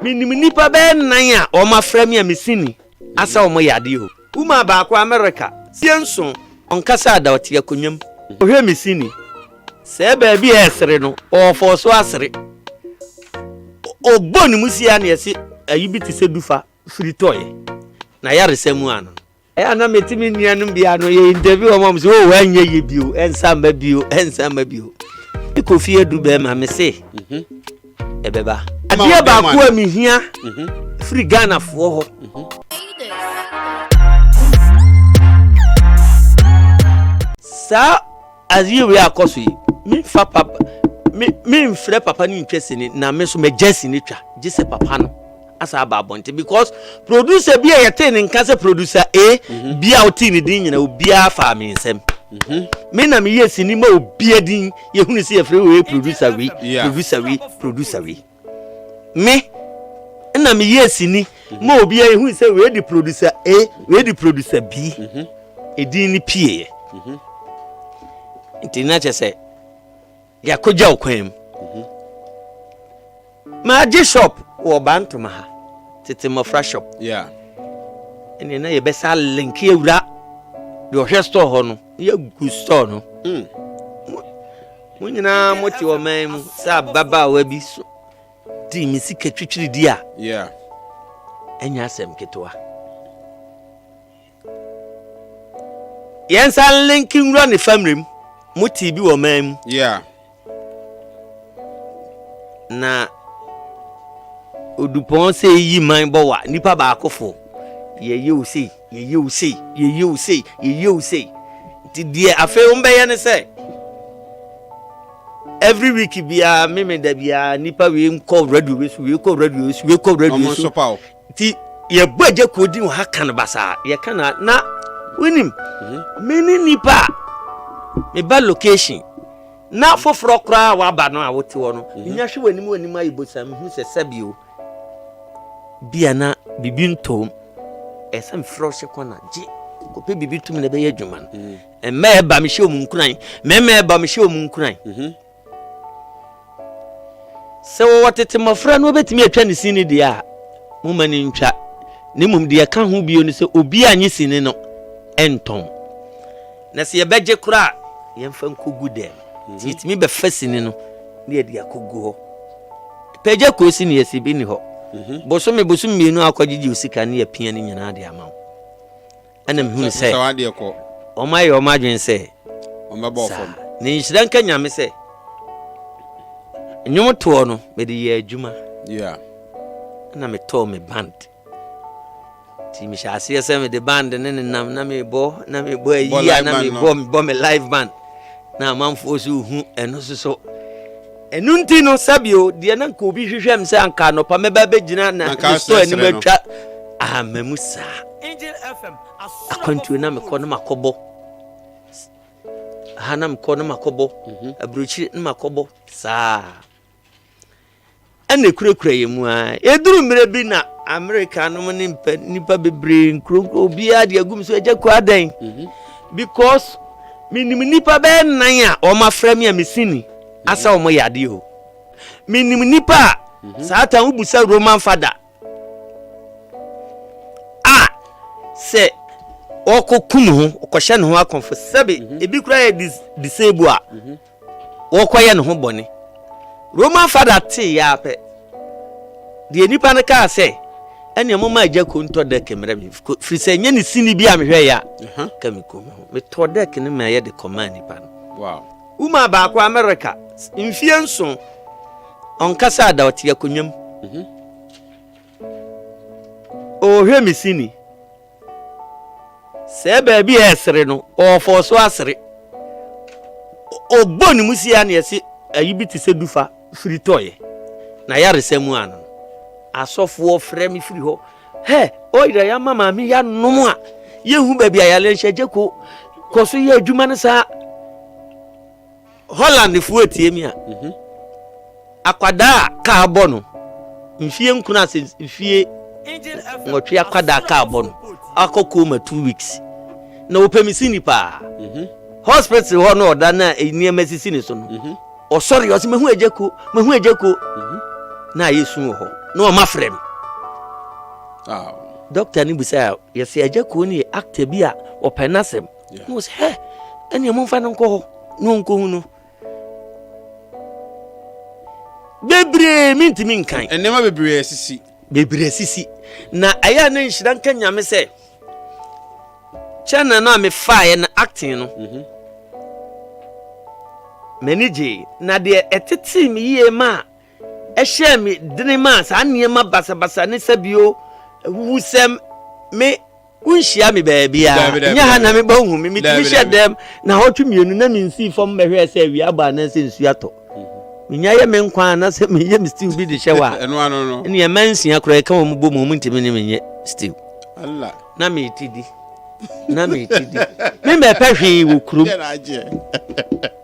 Menim nnipa bɛyɛ nnan a wɔafrɛ me a me sini asa wɔn yadeɛ o. Woman baako America, sie nson, ɔnkasa da, ɔte akonnwa mu. Ɔhwɛ me sini. Sɛ baabi a ɛresere no, ɔɔfɔɔ so asere. Ɔbɔ ne mu sie a na yɛse ayi bi te sɛ dufa firi tɔeɛ. Na yaresa mu ano no. Ɛyɛ a na mete me nuanom bi ano yɛ interview wɔn a wɔn sɛ oh ɛnyɛ yie bio ɛnsa mma bio ɛnsa mma bio. Me Kofi adu bɛrima me se mhm. ɛbɛba. Adeɛ baako a mehia mhm. firi Ghanafoɔ hɔ. Mhm. Saa adeɛ wei akɔ so yi memfa papa me memfrɛ papa no ntwa sini na me nso magya sini twa gye sɛ papa no. asa aba abɔnten because producer bi a yɛtee ne nka sɛ producer A mhm. bi a wotee ne din nyina obiara faa me nsɛm mhm. me na meyɛ sini ma obia din yɛhunu sɛ yɛfrɛ wei producer wei producer wei producer wei me na meyɛ sini mhm. ma obia yɛhunu sɛ wei de producer A wei de producer B ɛdin no pieeɛ nti na kyɛ sɛ Yɛakɔgya wo kwan mu. Magye shop wɔ Bantoma ha, tete mmɔfra shop. Ɛnneɛ na yɛbɛsa linki awura deɛ ɔhwɛ store hɔ no, yɛagu store no. Mm. Mo nyinaa mote ɔman mu sɛ ababaawa bi so dii me sika twitwiridi a, ɛnyɛ asɛm ketewa. Yɛnsan linki nwura ne family mu. Mo tee bi wɔ man mu. Yeah. Na odupɔn sɛ eyi man bɔ wa nipa baako fo. Yɛyɛ o sei, yɛyɛ o sei, yɛyɛ o sei, yɛyɛ o sei. Nti deɛ afei wɔn bɛyɛ ne sɛ every week biara meme da biara nipa wei nkɔ radio wei so wei kɔ radio wei so wei kɔ radio so. Nti yɛbɔ agya kuo din wɔ ha ka no basaa yɛka na na wonim mhm. me ne nipa a meba location na foforɔ koraa a waba no a wote hɔ no mhm. menya hwɛ w'anim w'anim ayɛ bosa mehu sɛ sɛbio bia na biribi ntɔm ɛsɛ mfrɛ hyɛ kɔna gye kɔpɛ biribi tumi na ɛbɛyɛ adwuma no mhm. mma ɛba mehyɛ ɔmu nkuran mmarima ɛba mehyɛ ɔmu nkuran Sɛ wɔwɔ tete mmɔfra no wɔbɛtumi atwa ne sini deɛ a, momma no ntwa. Na mmom deɛ ɛka ho bio ne sɛ obi a nye sini no ntɔn. Na sɛ yɛbɛgye koraa a, yɛmfa nkɔgu dɛm. Nti yɛtumi bɛfa sini no na yɛde akɔgu hɔ. Pagya kuo sini yɛsi bi ni hɔ. Mhm. Bosome bosome mmienu akɔgyegye wo sika ne yɛpia no nyinaa de ama wo. Ɛna mehunu sɛ wɔayɛ wɔn adwene sɛ saa. Na nhyira nka Nyame sɛ nnwom toɔ no mede yɛ adwuma. Ɛna metɔɔ me band. Nti mehyɛ aseɛ sɛ mede band ne nenam na mebɔ na mebɔ ayi a na mebɔ mebɔ me live band na amanfoɔ so hu ɛno so so. Ɛno nti no sɛbio deɛ na nka obi hwehwɛ m sɛ anka anɔpa mɛba bɛgyina na ne store anim atwa ama mu saa. Akwantuo na mekɔ na makɔbɔ ha na mekɔ na makɔbɔ mhm. aburokyire na makɔbɔ saa. Ɛna ekurakura yɛn mu ara. Eduru mmerɛ bi na Amerika nom ne mpa nipa bebree nkuronkuro obiara de agum so agya kɔ adɛn mhm. because menim nipa bɛyɛ nnan a wɔn afrɛ me a mesini asa wɔn yadeɛ o menim nipa a mhm. saa tan wobusa Roman fada a sɛ ɔkɔ kum ho ɔkɔhyɛ ne ho akɔmfo sɛbe mhm. ebi koraa yɛ disable a wɔkɔyɛ ne ho bɔne. Roman fada tee yɛ ara pɛ, deɛ nipa no kaa sɛ, ɛnneɛ momma agya ko ntɔ dɛk mmerɛ me, firi sɛ ɛnyɛ ne sini bi a mehwɛ yɛ a, ka meku me ho. Metɔɔ dɛk no ma ɛyɛ de kɔmaa nipa no. Wow. Womaa baako Amerika, mfie nson, ɔnkasa da, ɔte akonnwa mu. Mhm. Ɔrehwɛ me sini. Sɛ baabi a ɛsere no, ɔɔfɔɔ so asere. Ɔbɔ ne mu si a na yɛse ayi bi te sɛ dufa firi tɔeɛ. Na yaresa mu ano no, asɔfoɔ frɛ me firi hɔ. Hɛ, ɔyera yɛama maame yi anom a, yɛnhu baabi a yare nhyɛ gye ko. Kɔ so yɛ adwuma no saa. Hollandfoɔ retie me a, mhm. akwadaa a kaa bɔ no mfie nkron ase mfie nwɔtwe akwadaa kaa bɔ no akɔ coma 2 weeks na wɔpɛ me sini paa mhm. hospital hɔ no ɔda na nneɛma sisi ne so no mhm. ɔsɔre ɔsɛ mahu agya ko mahu agya ko na ayɛ su wɔ hɔ. na wɔn afrɛ me. Dɔkta no bisa a yɛsɛ agya kuo no yɛ actor bi a ɔpɛ n'asɛm. Na wɔsɛ hɛ ɛnneɛ momfa no nkɔ hɔ na ɔnkɔhu no. Bebree mentumi nkan. Nneɛma bebree asisi. Bebree asisi. Na ɛyɛ a na nhyira nka Nyame sɛ channel no a mefaeɛ no acting no mhm. m'ani gyee na deɛ ɛtetee me yie ma a ɛhyɛɛ me dene ma saa nneɛma basabasa ne sɛbio ahuhusɛm me Wonhyia me baabiara. Nyɛ ha na meba hu me. Metumi hyɛ dɛm na awɔtwe mmienu na mensii fam bɛhwɛɛ sɛ awia abɔ anaasɛ nsuo atɔ. Menya yɛ me nkwa anaasɛ meyɛ me stew bi de hyɛ hɔ a, ɛneɛ mma nsia koraa ɛka wɔn bɔ mu wɔn ntumi ne menyɛ stew. Na mete di. Na mete di. Memmɛpɛ hwee wɔ kurom.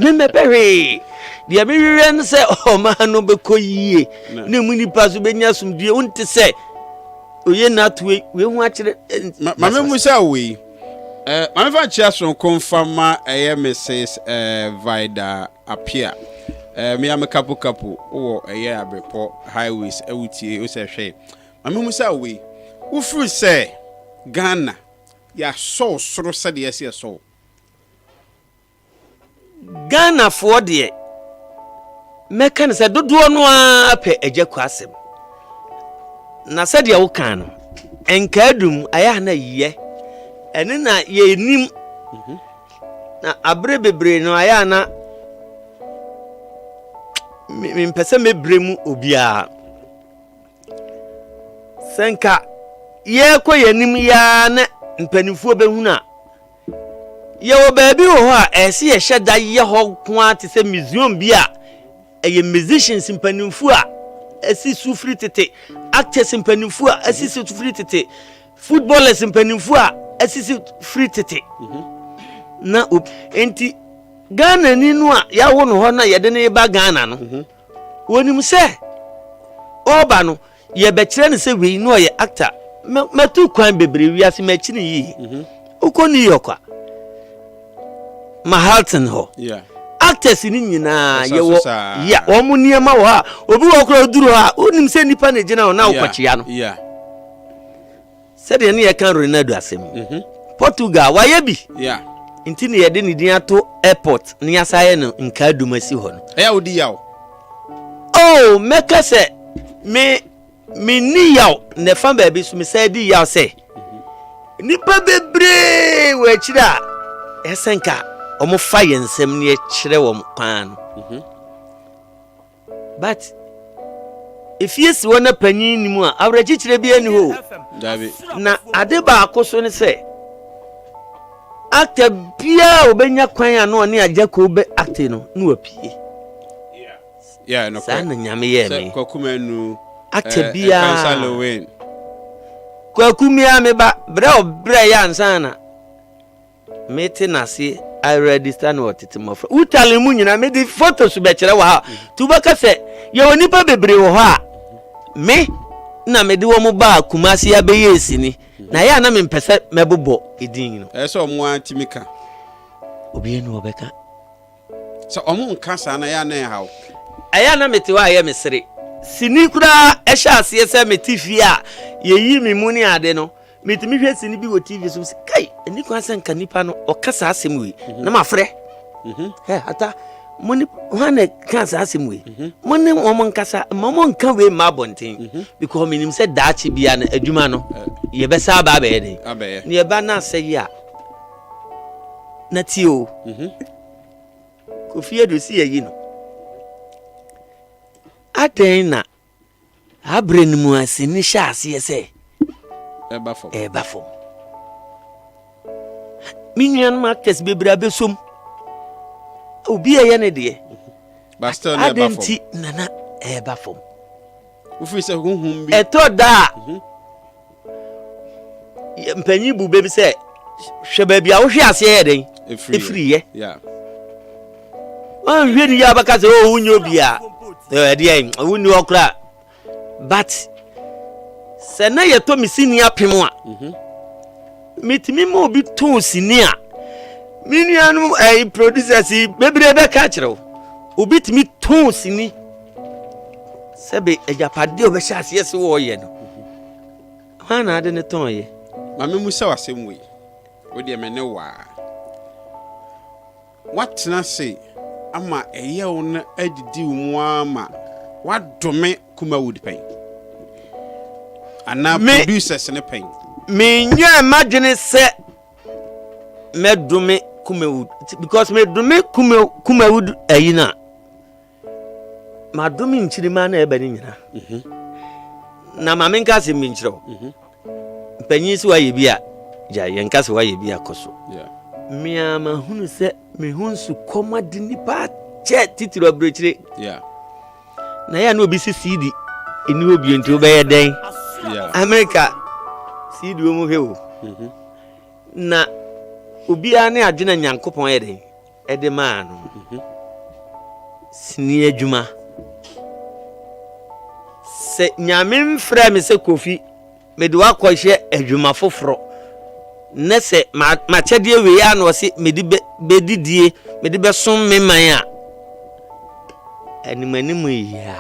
Memmɛpɛ hwee. Deɛ mehwehwɛ no sɛ ɔman no bɛkɔ yie na emu nipa so bɛnya asomdwie. Wonte sɛ Oye na to wei wei ho akyerɛ. Maame mu sɛ wei. Eh, maame fa nkyia soronko mfa ma ɛyɛ Mrs. Eh, Vida Apia. Eh, me ame kapo kapo wɔ ɛyɛ abrepɔ highways ɛwo tie o sɛ hwɛ. Maame mu sɛ wei. Wofiri sɛ Ghana yɛasɔw soro sɛdeɛ ɛsɛ yɛsɔw. Ghanafoɔ deɛ, mɛka no sɛ dodoɔ no ara pɛ Agya Kua asɛm. Na sɛdeɛ wokaa no, nkaadum ayɛ a na yɛ ɛne na yɛnim. Na aberɛ bebree no ayɛ a na mempɛ sɛ mɛbrɛ mu obiara. Sɛ nka yɛrekɔ yɛn anim yi ara na mpanimfoɔ bɛhunu a, Yɛwɔ baabi wɔ hɔ a ɛsɛ yɛhyɛ da yɛ hɔ nko ara te sɛ museum bi a ɛyɛ musicians mpanimfoɔ a asi so firi tete, actors mpanimfoɔ a asi so firi tete, footballers mpanimfoɔ a asi so firi tete. Na nti Ghana ni no a yɛawo no hɔ na yɛde no ba Ghana no, wɔnim sɛ ɔreba no Yɛbɛkyerɛ no sɛ wei na ɔyɛ actor. Matu kwan bebree wiase makyini yie. Mhm. Wokɔ New York a, Manhattan hɔ. Actors ni nyinaa yɛwɔ ya wɔn nneɛma wɔ hɔ a obi wɔ koraa oduru hɔ a wonim sɛ nipa na egyina hɔ na wokɔkyea no. Sɛdeɛ ne yɛka Ronaldo asɛm yi, mhm. Portugal wayɛ bi. Nti ne yɛde ne din ato airport ne yɛasa yɛ no nkaadum asi hɔ no. Ɛyɛ wodi yaw? Oh, mɛka sɛ me menni yaw na ɛfa baabi so mesan di yaw sɛ nnipa bebree wɔ akyiri a ɛsɛ nka wɔfa yɛn nsɛm ne yɛkyerɛ wɔn kwan no. Mhm. But efie si hɔ na panyin ni mu a awerɛkyekyerɛ bi ani hɔ o. Na ade baako so ne sɛ actor biara a obenya kwan a na ɔne Agyako bɛ acte no na wapue. Saa na Nyame yɛɛ me. Actor eh, biara. Kwaku mia me ba brɛ ɔbrɛ yɛ ansa na. Mete n'ase aregister no wɔ tete mmɔfra. Wutale mu nyinaa mede photos bɛkyerɛ wɔ ha. Nti wobɛka sɛ yɛwɔ nnipa bebree wɔ hɔ a me na mede wɔn baa Kumasi abɛyɛ sini. Na ɛyɛ a na mempɛ sɛ mɛbobɔ edin no. Ɛyɛ sɛ wɔn ara tumi ka. Obiara ni wɔbɛka. Sɛ wɔn nka saa na ɛyɛ a na ɛhaw. Ɛyɛ a na mete hɔ a ɛyɛ me sere. Sini koraa ɛhyɛ aseɛ sɛ mete fie a yɛyi me mu ne ade no. Metumi hwɛ sini bi wɔ TV so sɛ kai ɛni kwan sɛ nka nipa no ɔka saa asɛm wei mhm. na mafrɛ mhm. ɛ ata mo ne hwan na ka saa asɛm wei mhm. mo ne wɔn nkasa ma mo nka wei mma abɔnten because menim sɛ daakye bia no adwuma no eh. yɛbɛsa aba abɛyɛ den na yɛba no asɛ yi a na tie o Kofi Adu si yɛyi no adɛn na Saa berɛ no mu a sini hyɛ aseɛ sɛ ɛba fam. Ɛba fam. Me nuanom actors bebree abɛsom. Obi a ɛyɛ ne deɛ. But still na ɛba fam. nti nana ɛba fam. Wofiri sɛ honhom bi. Ɛtɔ da a mhm. mpanyin bu bɛ bi sɛ hwɛ baabi a wohwe aseɛ yɛ dɛn ɛfiri yɛ. Wanhwɛ ne yie a bɛka sɛ oh wonyɛ obi a ɛdeɛ wonni hɔ koraa but sɛ na yɛtɔ me sini apem a mhm. metumi ma obi tɔn sini a me nuanom ɛyi producers yi bebree bɛka akyerɛ wo obi tumi tɔn sini. Sɛbe agyapadeɛ a ɔbɛhyɛ aseɛ sɛ wɔreyɛ no, hwan na ade no tɔnyɛ? Ma memmisa wo asɛm wei, wo deɛ me ne wo ara. Woatena ase ama ɛyaw no adidi wo mu ara ma woadome Kumawood pɛn? Anaa Me- producers no pɛn? Menyɛɛ m'adwene sɛ mɛdome Kumawood because medome Kumawood ayi no a, Madome nkyirimma na ɛba no nyina. Mhm. Na ma menka asɛm bi nkyerɛ wo. Mhm. Mpanyin sɛ wayɛ bi a, gya yɛnka sɛ wayɛ bi a kɔ so. Mea mahunu sɛ me ho nsukɔm ade nipa akyɛ titiri aburokyire. Na yɛ na obi si CD ɛni hɔ bio nti wobɛyɛ dɛn? Amerika CD wɔ mu hwɛ o. Mhm. Na obiara ne adwene Nyankopɔn yɛ dɛn? de maa no sini adwuma. Sɛ Nyame mfrɛ me sɛ Kofi, mede wakɔhyɛ adwuma foforɔ, na sɛ m'akyɛdeɛ wei a na ɔse mede bɛdidie, mede bɛsom me man a, animanim yi a.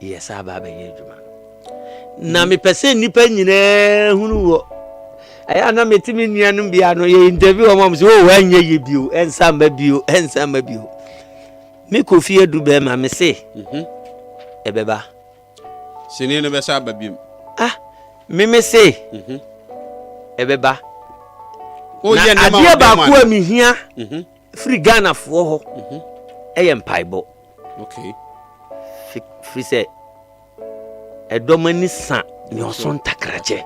yɛ saa aba abɛyɛ adwuma no. Na mepɛ sɛ nnipa nyinaa hunu wɔ ɛyɛ a na mete me nuanom bi ano yɛ interview wɔn sɛ oh ɛnyɛ yɛ bio ɛnsa mma bio ɛnsa mma bio me kɔ fie adu bɛrima me se mhm. ɛbɛba sini no bɛsa aba biom ah me me se mhm. ɛbɛba na adeɛ baako a mehia mhm. firi Ghanafoɔ hɔ ɛyɛ mpaebɔ. Okay. Firi sɛ ɛdɔm ani sa nea ɔso ntakrakyɛ.